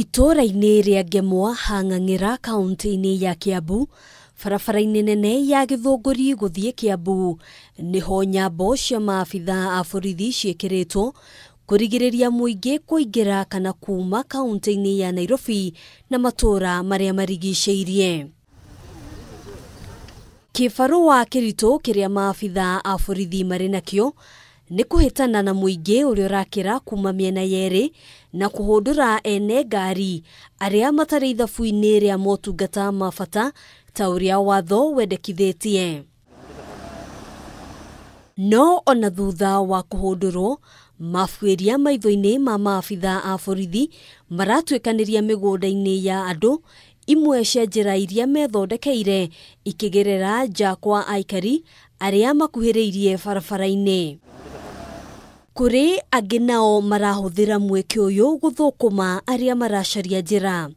Itũũra-inĩ rĩa Ngemwa Hang'ang'ĩra kaunti-inĩ ya Kiambu, barabara-inĩ nene ya Gĩthũngũri gũthiĩ Kiambu, nĩho nyambo cia maabitha a borithi ciĩkĩrĩtwo kũrigĩrĩria mũingĩ kũingĩra kana kuma kaunti-inĩ ya Nairobi na matũũra marĩa marigicĩirie. Kĩbarũa kĩritũ kĩrĩa maabitha a borithi marĩ nakĩo nĩ kũhĩtana na mũingĩ ũrĩa ũrakĩra kuma mĩena yerĩ na kũhũndũra ene ngari arĩa matarĩ ithabu-inĩ rĩa motungata ma bata ta ũrĩa watho wendekithĩtie. No ona thutha wa kũhũndũrwo, mabuĩria maitho-inĩ ma maabitha a borithi maratuĩkanĩria mĩgũnda-inĩ ya andũ, imwe cia njĩra iria methondekeire ikĩgerera nja kwa aikari arĩa makuhĩrĩirie barabara-inĩ. Kũrĩ angĩ nao marahũthĩra mweke ũyũ gũthũkũma arĩa maracaria njĩra.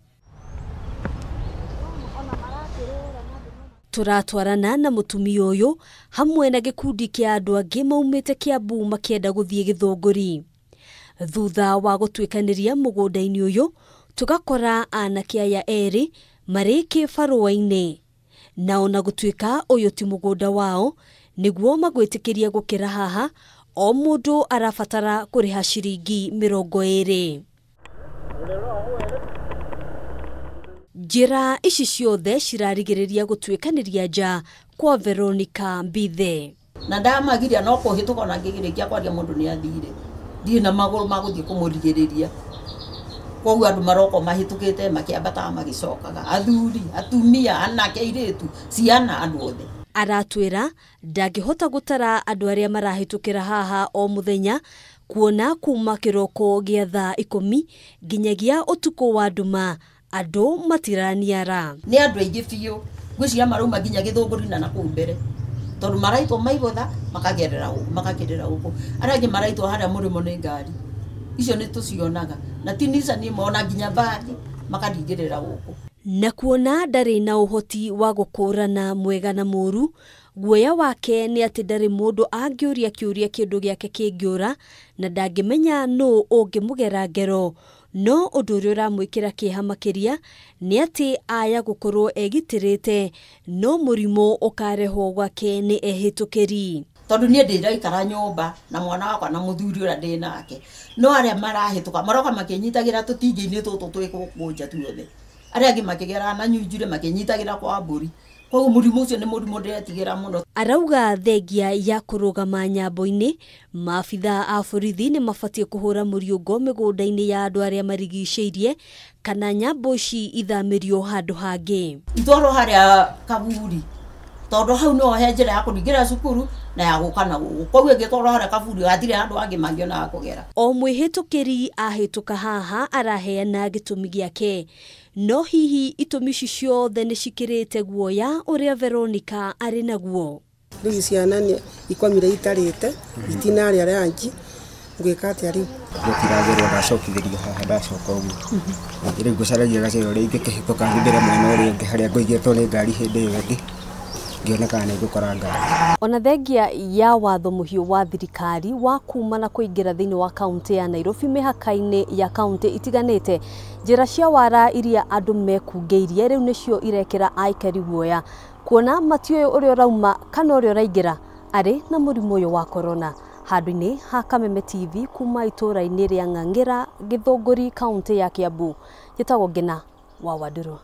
Tũratwarana na mũtumia ũyũ hamwe na gĩkundi kĩa andũ angĩ maumĩte Kiambu makĩenda gũthiĩ Gĩthũngũri. Thutha wa gũtuĩkanĩria mũgũnda-inĩ ũyũ, tũgakora anake aya erĩ marĩ kĩbarũa-inĩ. Na ona gũtuĩka ũyũ ti mũgũnda wao, nĩguo magwĩtĩkĩria gũkĩra haha, o mũndũ arabatara kũrĩha ciringi 20. Njĩra ici ciothe cirarigĩrĩria gũtuĩkanĩria nja kwa Veronica Mbithe. Na ndamagiria no kũhĩtũka ona ngĩgĩrĩkia kwaria mũndũ nĩ athire. Ndirĩ na magũrũ ma gũthiĩ kũmũrigĩrĩria. Koguo andũ maroko mahĩtũkĩte makĩambataga magĩcokaga. Athuri, atumia, anake, airĩtu, ciana, andũ othe. Aratwĩra ndangĩhota gũtara andũ arĩa marahĩtũkĩra haha o mũthenya, kuona kuma kĩroko gĩa thaa 10 nginyagia ũtukũ wa nduma andũ matiraniara. Nĩ andũ aingĩ biũ, ngwĩciria marauma nginya Gĩthũngũri na nakũu mbere, tondũ maraitwo maigotha makagerera gũkũ, makagerera gũkũ. Arĩa angĩ maraitwo harĩa mũrĩmo nĩ ngari icio nĩ tũcionaga, na ti Nissan ĩmwe, ona nginya mbathi makaringĩrĩra gũkũ. Na kuona ndarĩ na ũhoti wa gũkũrana mwega na mũru, guoya wake nĩ atĩ ndarĩ mũndũ angĩũria kĩũria kĩndũ gĩake kĩngĩũra na ndangĩmenya nũ ũngĩmũgera ngero. No ũndũ ũrĩa ũramwĩkĩra kĩeha makĩria nĩ atĩ aya gũkorwo egitĩrĩte no mũrimũ ũkarehwo gwake nĩ ehĩtũkĩri. Tondũ niĩ ndĩraikara nyũmba na mwana wakwa na mũthuri ũrĩa ndĩ nake, no arĩa marahĩtũka maroka makĩnyitagĩra tũtingĩ-inĩ tũtũ twĩ gũkũ nja tuothe, arĩa angĩ makĩgeraga na nyunjurĩ makĩnyitagĩra kwa mbũri. Koguo mũrimũ ũcio nĩ mũrimũ ndĩretigĩra mũno. Arauga thengia ya kũrũgama nyambo-inĩ, maabitha a borithi nĩ mabatiĩ kũhũra mũriũngo mĩgũnda-inĩ ya andũ arĩa marigicĩirie kana nyambo ici ithamĩrio handũ hangĩ. Itwarwo harĩa Kaburi, tondũ hau no he njĩra ya kũringĩra cukuru na ya gũka na gũkũ. Koguo ĩngĩtwarwo harĩa Kaburi hatirĩ handũ hangĩ mangĩona ha kũgera. O mwĩhĩtũkĩri ahĩtũka haha araheana gĩtũmi gĩake. No hihi itũmi ici ciothe nĩ cikĩrĩte guoya ũrĩa Veronica arĩ naguo? Rĩu ciana nĩ ikomire itarĩte, itinarĩa ranji, ngwĩka atĩa rĩu? Gũtiragerwo ndacokithĩrio haha ndacoka ũguo. Rĩu ngũcaragia gacĩra ũrĩa ingĩkĩhĩtũka ngĩre mwena ũrĩa ũngĩ harĩa ngũigĩtwo nĩ ngari hĩndĩ ĩyo ĩngĩ, ngĩone kana nĩ ngũkora ngari. Ona thengia ya watho mũhiũ wa thirikari wa kuma na kũingĩra thĩinĩ wa kaunti ya Nairobi mĩhaka-inĩ ya kaunti itiganĩte, njĩra cia wara iria andũ mekungĩirie rĩu nĩcio irekĩra aikari guoya, kuona matiũĩ ũrĩa ũrauma kana ũrĩa ũraingĩra arĩ na mũrimũ ũyũ wa korona. Handũ-inĩ ha Kameme TV kuma itũũra-inĩ rĩa Ng'ang'ĩra, Gĩthũngũri, kaunti ya Kiambu, njĩtagwo Ngina wa Wandũrũ.